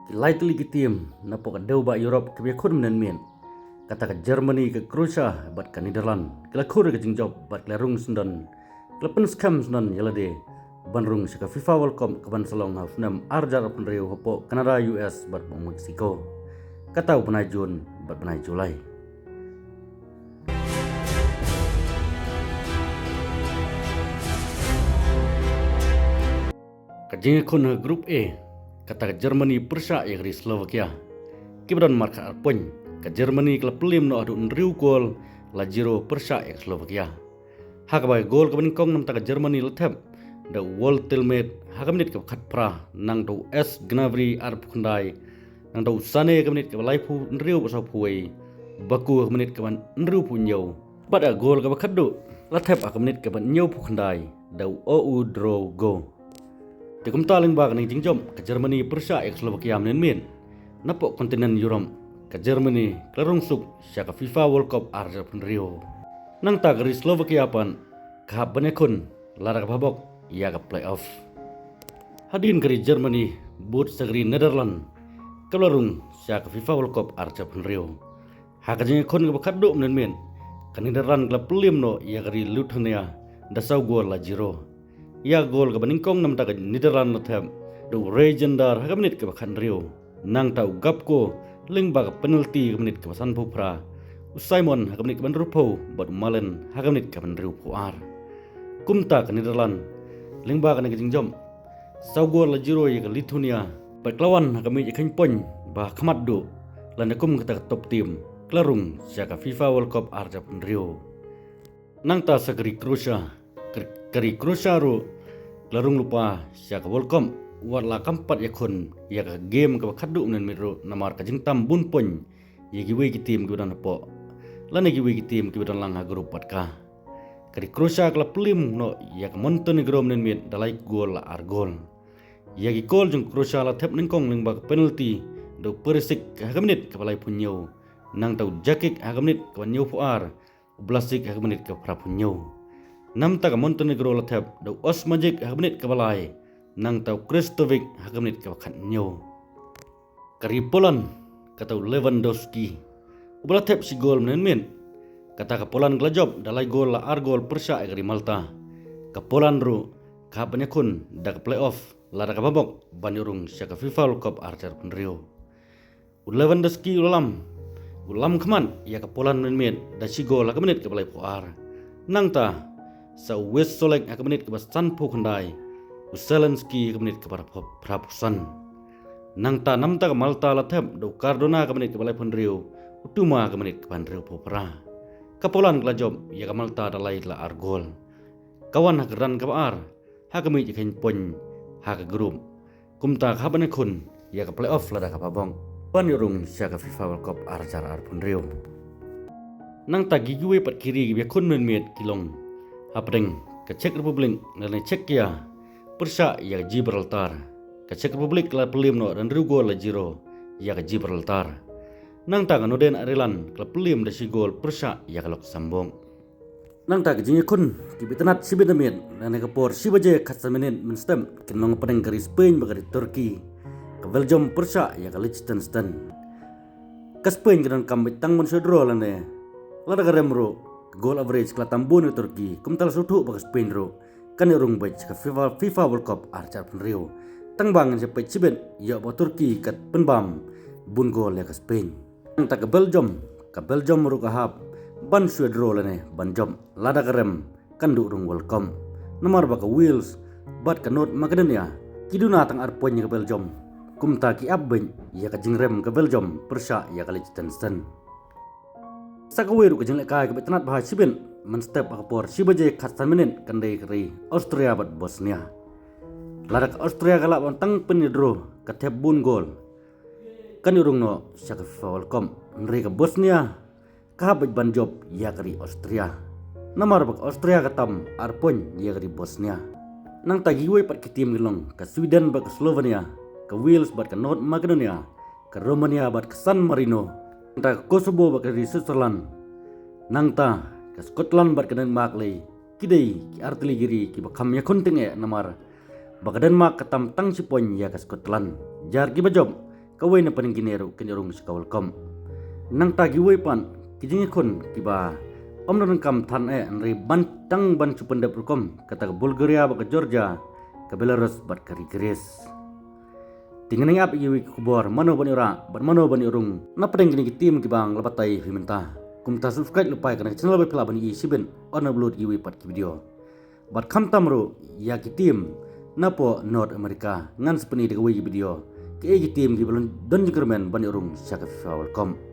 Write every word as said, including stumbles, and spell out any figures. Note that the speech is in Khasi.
Ki lai tylli ki tim napoh ka dewbah Europe kiba ïakhun mynmiet. Kata ka Germany, ka Croatia bad ka Netherlands ki la khur ïa ka jingjop bad ki la rung syndon, ki la pynskhem syndon ïa lade ban rung sha ka FIFA World Cup kaban sa long ha u snem ar hajar arphew hynriew hapoh Canada, U S bad Mexico. Kata u bnai June bad bnai July. Ka jingïakhun ha Group A, kata ka Germany pyrshah ïa ka ri Slovakia, kiba don markhatar point. Ka Germany ka la pynliem noh haduh hynriew gol la zero pyrshah ïa ka Slovakia. Ha kaba ka gol kaba nyngkong namar ka Germany la thep da u Wout Telemans ha ka minit kaba khatphra, nangta u Serge Gnabry arphew khyndai, nangta u Sané ha ka minit kaba laiphew hynriew bad sawphew wei, Baku ha ka minit kaba hynriewphew hynñiew. Bad ka gol kaba khatduh la thep ha ka minit kaba hynñiewphew khyndai da u Rodrygo. Te kumta lyngba kane ka jingjop ka Germany pyrshah ïa ka Slovakia mynmiet. Napoh kontinent Europe, ka Germany ka la rung suk sha ka FIFA World Cup ar hajar arphew hynriew. Nangta ka ri Slovakia pat ka hap ban ïakhun lada ka bhabok ïa ka playoff. Hadien ka ri Germany bud sa ka ri Netherlands kaba la rung sha ka FIFA World Cup ar hajar arphew hynriew. Ha ka jingïakhun kaba khatduh mynmiet, ka Netherlands ka la pynliem noh ïa ka ri Lithuania da saw gol la zero. Ïa ka gol kaba nyngkong namar ka Netherlands la thep da u Reijnders ha ka minit kaba khathynriew, nangta u Gakpo lyngba ka penalty ha ka minit kaba sanphew phra, u Simon ha ka minit kaba hynriewphew bad u Malen ha ka minit kaba hynriewphew ar. Kumta ka Netherlands lyngba kane ka jingjop saw gol la zero ïa ka Lithuania, bad ka la wan ha ka miej ïakhun point ba khmat duh, lane kum kata ka top team ka la rung sha ka FIFA World Cup ar hajar arphew hynriew. Nangta sa ka ri Croatia, ka, ka ri Croatia ruh ka la rung lypa sha ka World Cup, wat la kam pat ïakhun ïa ka game kaba khatduh mynmiet ruh namar ka jingtam bun point ïa kiwei ki tim kiba don hapoh, lane kiwei ki tim kiba don lang ha group bad ka. Ka ri Croatia ka la pynliem noh ïa ka Montenegro mynmiet da lai gol la ar gol. Ïa ki gol jong Croatia la thep nyngkong lyngba ka penalty da u Perisic ha ka minit kaba laiphew hynñiew, nangta u Djakic ha ka minit kaba hynñiewphew ar, u Vlasic ha ka minit kaba phraphew hynñiew. Namar ka Montenegro la thep da u Osmajic ha ka minit kaba lai, nangta u Kristovic ha ka minit kaba khathynñiew. Ka ri Poland, kata u Lewandowski uba la thep shi gol mynmiet. Kata ka Poland ka la jop da lai gol la ar gol pyrshah ïa ka ri Malta. Ka Poland ruh ka hap ban ïakhun da ka playoff lada ka bhabok ban ïoh rung sha ka FIFA World Cup ar hajar arphew hynriew. U Lewandowski u la lam, u lam khmat ïa ka Poland mynmiet da shi gol ha ka minit kaba laiphew ar. Nangta sa u West Solek ha ka minit kaba sanphew khyndai, u Zelenski ha ka minit kaba phraphew san. Nangta namar ka Malta la thep da u Cardona ha ka minit kaba laiphew hynriew, u Thuram ha ka minit kaba hynriewphew phra. Ka Poland ka la jop ïa ka Malta da lai la ar gol. Ka wan ha ka kyrdan kaba ar ha ka miej ïakhun point ha ka group. Kumta ka hap ban ïakhun ïa ka playoff lada ka bhabok ban ïoh rung sha ka FIFA World Cup ar hajar arphew hynriew. Nangta kiwei pat ki ri kiba ïakhun mynmiet ki long hapdeng ka Czech Republic lane Czechia pyrshah ïa ka Gibraltar. Ka Czech Republic ka la pynliem noh da hynriew gol la zero ïa ka Gibraltar. Nangta ka Northern Ireland ka la pynliem da shi gol pyrshah ïa ka Luxembourg. Nangta ka jingïakhun kiba itynnad shibit mynmiet, lane ka por shi baje khatsan minit mynstep, kin long hapdeng ka ri Spain bad ka ri Turkey. Ka Belgium pyrshah ïa ka Liechtenstein. Ka Spain ka donkam beit tang ban shu draw lane lada ka rem ruh ka goal average ka la tam bun ïa ka Turkey, kumta la sngewthuh ba ka Spain ruh kan ïoh rung beit sha ka FIFA, FIFA World Cup ar hajar arphew hynriew. Tang ba ngin sa peit shibit ïoh ba ka Turkey ka pynbam bun goal ïa ka Spain. Nangta ka Belgium, ka Belgium ruh ka hap ban shu draw lane ban jop lada ka rem kan duh rung welcome. Namar ba ka Wales bad ka North Macedonia ki duna tang ar point ïa ka Belgium. Kumta ki ap beit ïa ka jingrem ka Belgium pyrshah ïa ka Liechtenstein. Sa kawei ruh ka jinglehkai kaba itynnad bha shibit mynstep ha ka por shi baje khatsan minit kan dei ka ri Austria bad Bosnia. Lada ka Austria ka lah ban tang pyn ïa draw, ka thep bun goal, kan ïoh rung noh sha ka FIFA World Cup. Hynrei ka Bosnia ka hap beit ban jop ïa ka ri Austria. Namar ba ka Austria ka tam ar point ïa ka ri Bosnia. Nangta kiwei pat ki tim ki long ka Sweden bad ka Slovenia, ka Wales bad ka North Macedonia, ka Romania bad ka San Marino. Nangta ka Kosovo bad ka ri Switzerland. Nangta ka Scotland bad ka Denmark lei ki dei ki ar tylli ki ri kiba kham ïakhun tyngeh namar ba ka Denmark ka tam tang shi point ïa ka Scotland. Jar kiba jop kawei na pdeng kine ruh kin ïarung sha ka World Cup. Nangta kiwei pat ki jingïakhun kiba ym don kam than eh, hynrei ban tang ban shu pyndep rukom, kata ka Bulgaria bad ka Georgia, ka Belarus bad ka Greece. Te ngin ïa ap ïa kiwei ki khubor, mano ban ïarah bad mano ban ïarung na pdeng kine ki team kiba ngi la batai hi mynta. Kumta subscribe lypa ïa kane ka channel ba phi lah ban ïohi shibit, yn upload kiwei pat ki video. Bad khamtam ruh ïa ki team napoh North America, ngan sa pyni da kawei ki video kaei ki team kiba don jingkyrmen ban ïarung sha ka FIFA World Cup.